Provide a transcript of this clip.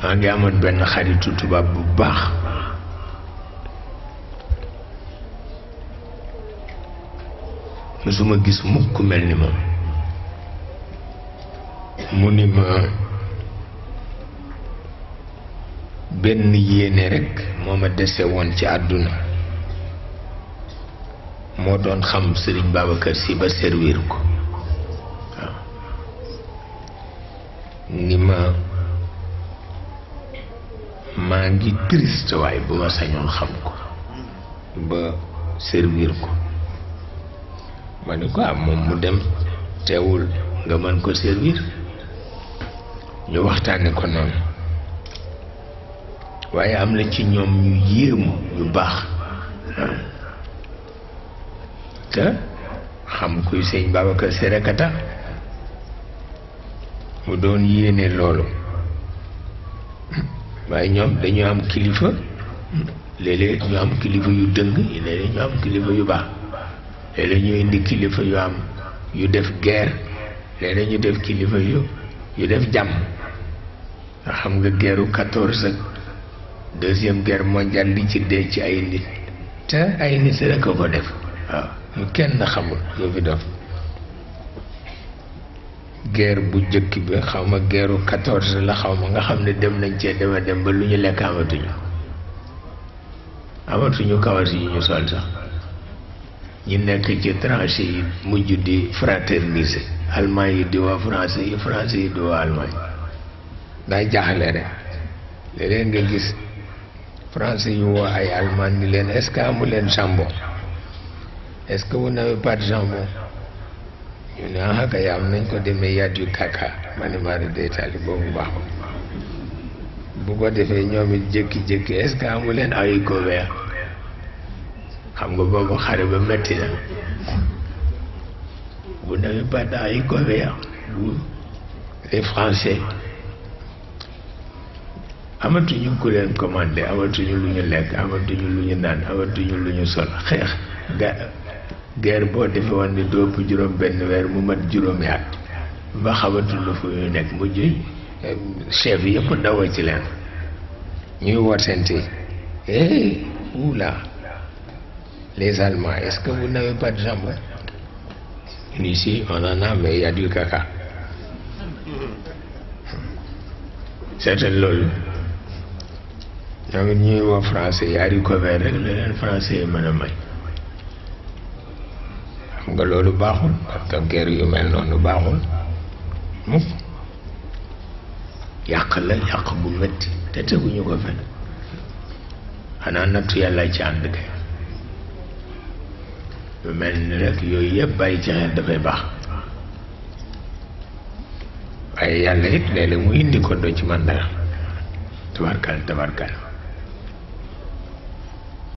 maa ngi amoon benn xaritu tubaab bu baax musuma gis mukk mel ni moom mu ni ma benn yéene rekk moo ma dese woon ci àdduna moo doon xam Sëriñ Babacar Sy ba servir ko waaw ni ma maa ngi triste waaye bu ma sañoon xam ko ba servir ko ma ni ko am moom mu dem teewul nga mën ko servir ñu waxtaane ko noonu waaye am na ci ñoom ñu yéemu ñu baax te xam kuy sëñ Babacar Sy rekk a tax mu doon yéene loolu waaye ñoom dañu am kilifa léeg-léeg ñu am kilifa yu dëng léeg-léeg ñu am kilifa yu baax léeg-léeg ñu indi kilifa yu am yu def guerre léeg-léeg ñu def kilifa yu def jàmm nga xam nga guerru 14 ak deuxième guerre mondiale li ci dee ci ay nit te ay nit rek a ko def waaw ñu kenn xamul yoo fi def guerre bu jëkk bi xaw ma guerru 14 la xaw ma nga xam ne dem nañ cee dema dem ba lu ñu lekk amatuñu kawas yi ñu sol sax ñi nekk ci tranché yi mujj di fraterniser allemand yi di waa français yi di waa allemand day jaaxle rek léeg-léeg nga gis français yu woo ay allemand ni leen est-ce que amu leen jambon est-ce que vous n'avez pas de jambon ñu ne ah kay am nañ ko demee yàdd yu kaka ma ne maa day tali boobu baaxul bu ko defee ñoom it jékki-jékki est-ce que amu leen haricot vert xam nga boobu xare ba metti na vous n'avez pas de haricot vert vous les français amatuñu ku leen commandé amatuñu lu ñu lekk amatuñu lu ñu naan amatuñu lu ñu sol xeex guerre boo defee woon ni dóopu juróom benn weer mu mat juróomi at ba xamatuñu fu ñu nekk mujj chef yëpp dawa ci leen ñuy wootente oula les Allemands est-ce que vous n'avez pas de jambon ici on en a mais il y a du caca c'est loolu ñoom it ñuy woo français yi haricot vert rek la leen français yi mën a may xam nga loolu baaxul parce que guerre yu mel noonu baaxul mukk yàq la yàq bu metti te teguñu ko fen xanaa nattu yàlla ci ànd kay lu mel ni rek yooyu yëpp bàyyi ci xel dafay baax waaye yàlla it léeg-léeg mu indi ko doo ci man dara tabarkal